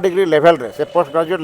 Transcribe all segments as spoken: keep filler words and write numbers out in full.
Degree ᱞᱮᱵᱷᱮᱞ ᱨᱮ ᱥᱮ post graduate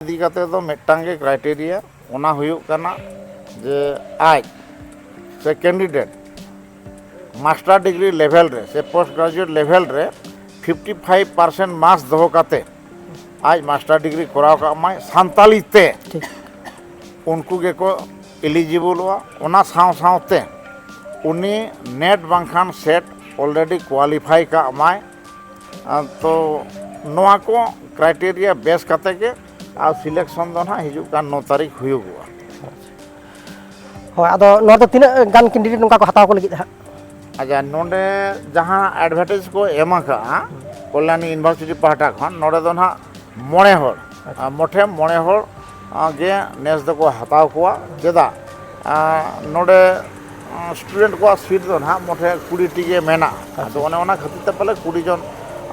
ᱤᱫᱤ ᱠᱟᱛᱮ ᱫᱚ ᱢᱤᱫᱴᱟᱝ ᱜᱮ ᱠᱨᱟᱭᱴᱮᱨᱤᱭᱟ, ᱚᱱᱟ ᱦᱩᱭᱩᱜ ᱠᱟᱱᱟ ᱡᱮ ᱟᱡ ᱥᱮ ᱠᱮᱱᱰᱤᱰᱮᱴ ᱢᱟᱥᱴᱟᱨ ᱰᱤᱜᱽᱨᱤ ᱞᱮᱵᱷᱮᱞ ᱨᱮ ᱥᱮ ᱯᱳᱥᱴ ᱜᱨᱮᱡᱩᱭᱮᱴ ᱞᱮᱵᱷᱮᱞ ᱨᱮ ᱯᱷᱤᱯᱴᱤ ᱯᱷᱟᱭᱤᱵᱷ ᱯᱟᱨᱥᱮᱱᱴ ᱢᱟᱨᱠᱥ ᱫᱚᱦᱚ ᱠᱟᱛᱮ ᱟᱡ ᱢᱟᱥᱴᱟᱨ ᱰᱤᱜᱽᱨᱤ ᱠᱚᱨᱟᱣ ᱠᱟᱜ ᱢᱟᱭ ᱥᱟᱱᱛᱟᱞᱤ ᱛᱮ, ᱴᱷᱤᱠ᱾ ᱩᱱᱠᱩ ᱜᱮᱠᱚ eligible ᱚᱜᱼᱟ᱾ ᱚᱱᱟ ᱥᱟᱶ ᱥᱟᱶᱛᱮ ᱩᱱᱤ ᱱᱮᱴ ᱵᱟᱝᱠᱷᱟᱱ ᱥᱮᱴ already qualify ᱠᱟᱜ ᱢᱟᱭ᱾ ᱟᱨ ᱛᱚ ᱱᱚᱣᱟ ᱠᱚ criteria ᱵᱮᱥ ᱠᱟᱛᱮ ᱜᱮ ᱟᱨ selection ᱫᱚ ᱱᱟᱦᱟᱜ ᱦᱤᱡᱩᱜ ᱠᱟᱱ ᱱᱚ ᱛᱟᱹᱨᱤᱠᱷ ᱦᱩᱭᱩᱜᱚᱜᱼᱟ᱾ ᱦᱳᱭ, ᱟᱫᱚ ᱱᱚᱣᱟ ᱫᱚ ᱛᱤᱱᱟᱹᱜ ᱜᱟᱱ candidate ᱱᱚᱝᱠᱟ ᱠᱚ ᱦᱟᱛᱟᱣ ᱠᱚ ᱞᱟᱹᱜᱤᱫ ᱦᱟᱸᱜ? ᱟᱪᱪᱷᱟ, ᱱᱚᱰᱮ ᱡᱟᱦᱟᱸ advertise ᱠᱚ ᱮᱢ ᱟᱠᱟᱜᱼᱟ ᱠᱚᱞᱭᱟᱱᱤ university ᱯᱟᱦᱴᱟ ᱠᱷᱚᱱ, ᱱᱚᱰᱮ ᱫᱚ ᱱᱟᱦᱟᱜ ᱢᱚᱬᱮ ᱦᱚᱲ, ᱟᱪᱪᱷᱟ᱾ ᱟᱨ ᱢᱚᱴᱷᱮ ᱢᱚᱬᱮ ᱦᱚᱲ, ᱟᱸ, ᱜᱮ ᱱᱮᱥ ᱫᱚᱠᱚ ᱦᱟᱛᱟᱣ ᱠᱚᱣᱟ᱾ ᱪᱮᱫᱟᱜ? ᱟᱸ, ᱱᱚᱰᱮ, ᱟᱸ, student ᱠᱚᱣᱟᱜ seat ᱫᱚ ᱱᱟᱦᱟᱜ ᱢᱚᱴᱷᱮ ᱠᱩᱲᱤ ᱴᱤ ᱜᱮ ᱢᱮᱱᱟᱜᱼᱟ᱾ ᱟᱪᱪᱷᱟ᱾ ᱟᱫᱚ ᱚᱱᱮ ᱚᱱᱟ ᱠᱷᱟᱹᱛᱤᱨ ᱛᱮ ᱯᱟᱞᱮ ᱠᱩᱲᱤ ᱡᱚᱱ,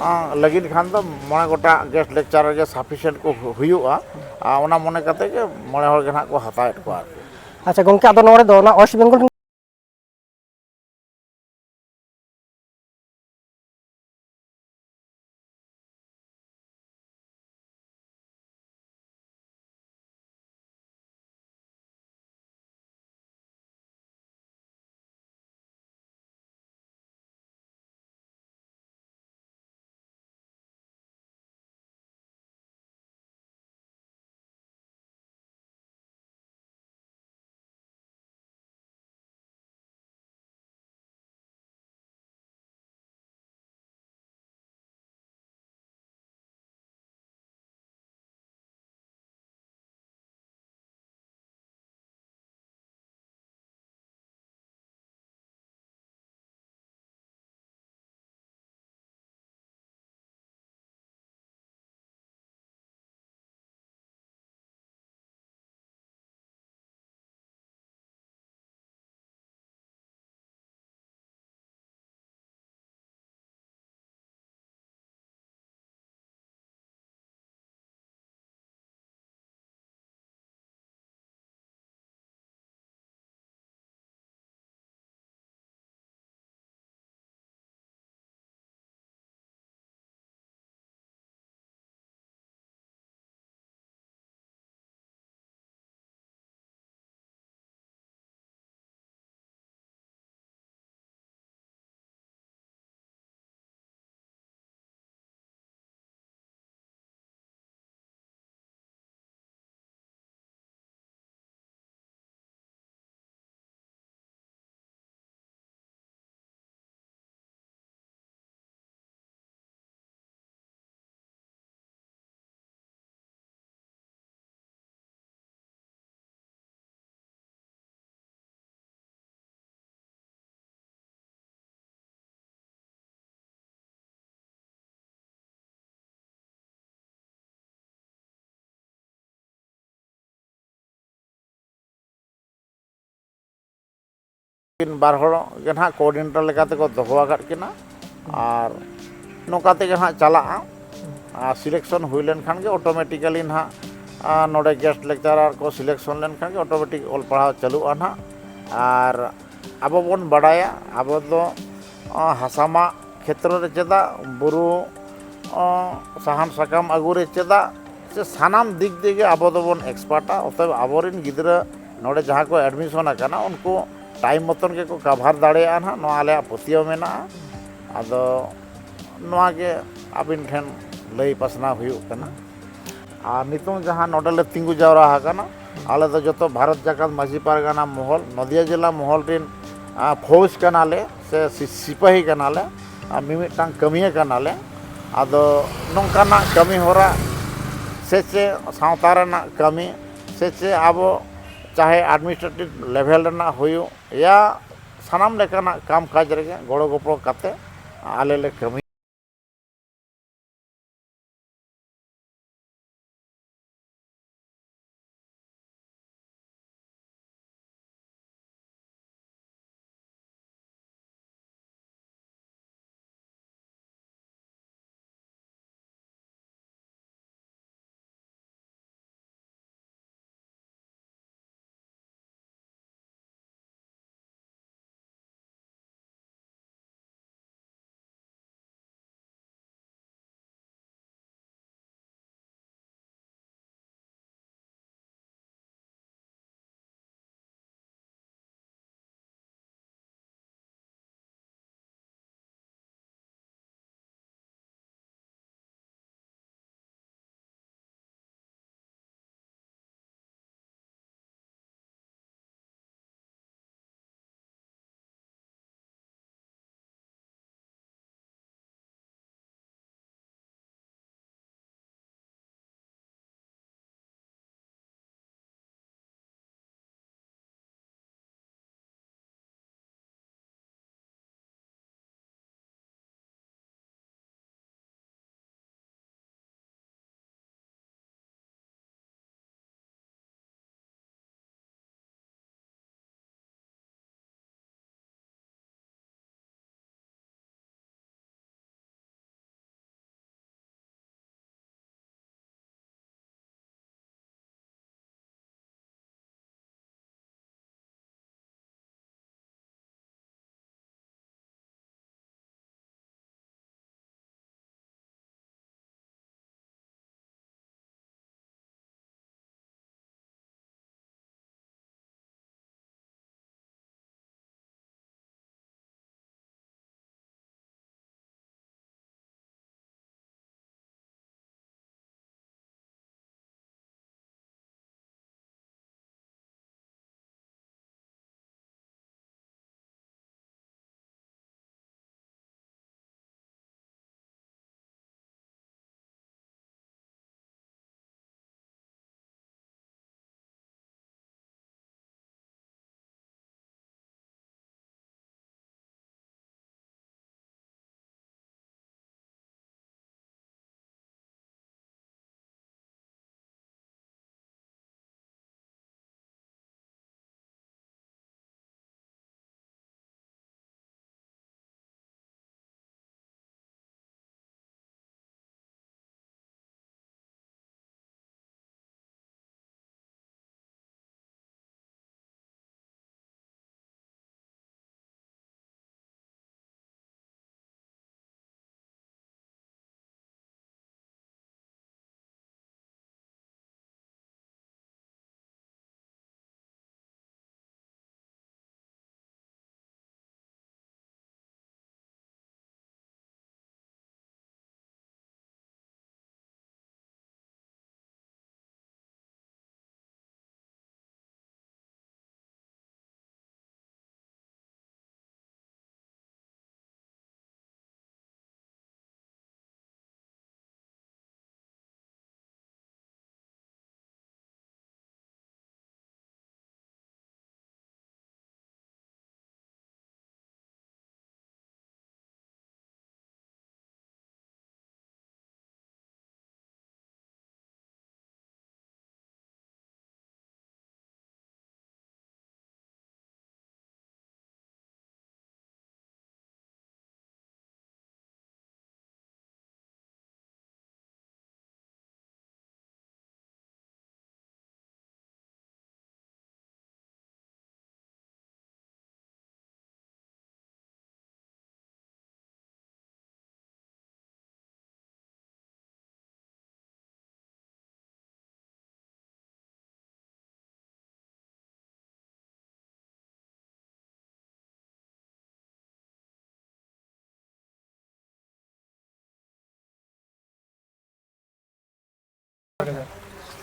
ᱟᱸ, ᱞᱟᱹᱜᱤᱫ ᱠᱷᱟᱱ ᱫᱚ ᱢᱚᱬᱮ ᱜᱚᱴᱟᱝ guest lecturer ᱜᱮ sufficient ᱠᱚ ᱦᱩ-, ᱦᱩᱭᱩᱜᱼᱟ᱾ ᱟᱨ ᱚᱱᱟ ᱢᱚᱱᱮ ᱠᱟᱛᱮ ᱜᱮ ᱢᱚᱬᱮ ᱦᱚᱲ ᱜᱮ ᱱᱟᱦᱟᱜ ᱠᱚ ᱦᱟᱛᱟᱣᱮᱫ ᱠᱚᱣᱟ ᱟᱨᱠᱤ᱾ ᱟᱪᱪᱷᱟ ᱜᱚᱝᱠᱮ, ᱟᱫᱚ ᱱᱚᱣᱟ ᱨᱮᱫᱚ ᱚᱱᱟ West Bengal ᱩᱱᱠᱤᱱ ᱵᱟᱨ ᱦᱚᱲ ᱜᱮ ᱱᱟᱦᱟᱜ ᱠᱳᱚᱨᱰᱤᱱᱮᱴᱚᱨ ᱞᱮᱠᱟ ᱛᱮᱠᱚ ᱫᱚᱦᱚ ᱟᱠᱟᱫ ᱠᱤᱱᱟ᱾ ᱟᱨ ᱱᱚᱝᱠᱟ ᱛᱮᱜᱮ ᱱᱟᱦᱟᱜ ᱪᱟᱞᱟᱜᱼᱟ᱾ ᱟᱨ ᱥᱤᱞᱮᱠᱥᱚᱱ ᱦᱩᱭ ᱞᱮᱱᱠᱷᱟᱱ ᱜᱮ ᱚᱴᱳᱢᱮᱴᱤᱠᱟᱞᱤ ᱱᱟᱦᱟᱜ, ᱟᱨ ᱱᱚᱰᱮ ᱜᱮᱥᱴ ᱞᱮᱠᱪᱟᱨᱟᱨ ᱠᱚ ᱥᱤᱞᱮᱠᱥᱚᱱ ᱞᱮᱱᱠᱷᱟᱱ ᱜᱮ ᱚᱴᱳᱢᱮᱴᱤᱠ ᱚᱞ ᱯᱟᱲᱦᱟᱣ ᱪᱟᱹᱞᱩᱜᱼᱟ ᱱᱟᱦᱟᱜ᱾ ᱟᱨ ᱟᱵᱚ ᱵᱚᱱ ᱵᱟᱲᱟᱭᱟ, ᱟᱵᱚ ᱫᱚ, ᱟᱨ, ᱦᱟᱥᱟ ᱢᱟᱜ ᱠᱷᱮᱛᱨᱚ ᱨᱮ ᱪᱮᱫᱟᱜ, ᱵᱩᱨᱩ, ᱟᱨ, ᱥᱟᱦᱟᱱ ᱥᱟᱠᱟᱢ ᱟᱹᱜᱩ ᱨᱮ ᱪᱮᱫᱟᱜ, ᱥᱮ ᱥᱟᱱᱟᱢ ᱫᱤᱠ ᱫᱤᱭᱮ ᱟᱵᱚ ᱫᱚᱵᱚᱱ ᱮᱠᱥᱯᱟᱨᱴᱟ᱾ ᱚᱛᱚᱮᱵ ᱟᱵᱚᱨᱮᱱ ᱜᱤᱫᱽᱨᱟᱹ ᱱᱚᱰᱮ ᱡᱟᱦᱟᱸ ᱠᱚ ᱮᱰᱢᱤᱥᱚᱱ ᱟᱠᱟᱱᱟ, ᱩᱱᱠᱩ ᱴᱟᱭᱤᱢ ᱢᱚᱛᱚᱱ ᱜᱮᱠᱚ ᱠᱟᱵᱷᱟᱨ ᱫᱟᱲᱮᱭᱟᱜᱼᱟ ᱱᱟᱦᱟᱜ, ᱱᱚᱣᱟ ᱟᱞᱮᱭᱟᱜ ᱯᱟᱹᱛᱭᱟᱹᱣ ᱢᱮᱱᱟᱜᱼᱟ᱾ ᱟᱫᱚ ᱱᱚᱣᱟ ᱜᱮ ᱟᱹᱵᱤᱱ ᱴᱷᱮᱱ ᱞᱟᱹᱭ ᱯᱟᱥᱱᱟᱣ ᱦᱩᱭᱩᱜ ᱠᱟᱱᱟ᱾ ᱟᱨ ᱱᱤᱛᱚᱝ ᱡᱟᱦᱟᱸ ᱱᱚᱰᱮ ᱞᱮ ᱛᱤᱸᱜᱩ ᱡᱟᱣᱨᱟ ᱟᱠᱟᱱᱟ, ᱟᱞᱮ ᱫᱚ ᱡᱚᱛᱚ ᱵᱷᱟᱨᱚᱛ ᱡᱟᱠᱟᱛ ᱢᱟᱹᱡᱷᱤ ᱯᱟᱨᱜᱟᱱᱟ ᱢᱚᱦᱚᱞ, ᱱᱚᱫᱤᱭᱟ ᱡᱮᱞᱟ ᱢᱚᱦᱚᱞ ᱨᱮᱱ, ᱟᱨ, ᱯᱷᱳᱡᱽ ᱠᱟᱱᱟᱞᱮ ᱥᱮ ᱥᱤ-, ᱥᱤᱯᱟᱹᱦᱤ ᱠᱟᱱᱟᱞᱮ, ᱟᱨ ᱢᱤᱢᱤᱫᱴᱟᱝ ᱠᱟᱹᱢᱤᱭᱟᱹ ᱠᱟᱱᱟᱞᱮ᱾ ᱟᱫᱚ ᱱᱚᱝᱠᱟᱱᱟᱜ ᱠᱟᱹᱢᱤ ᱦᱚᱨᱟ ᱥᱮ ᱪᱮᱫ ᱥᱟᱶᱛᱟ ᱨᱮᱱᱟᱜ ᱠᱟᱹᱢᱤ ᱥᱮ ᱪᱮᱫ ᱟᱵᱚ ᱪᱟᱦᱮ ᱮᱰᱢᱤᱱᱤᱥᱴᱨᱮᱴᱤᱵᱷ ᱞᱮᱵᱷᱮᱞ ᱨᱮᱱᱟᱜ ᱦᱩᱭᱩᱜ, ᱭᱟ ᱥᱟᱱᱟᱢ ᱞᱮᱠᱟᱱᱟᱜ ᱠᱟᱢ ᱠᱟᱡᱽ ᱨᱮᱜᱮ ᱜᱚᱲᱚ ᱜᱚᱯᱚᱲᱚ ᱠᱟᱛᱮ ᱟᱞᱮ ᱞᱮ ᱠᱟᱹᱢᱤ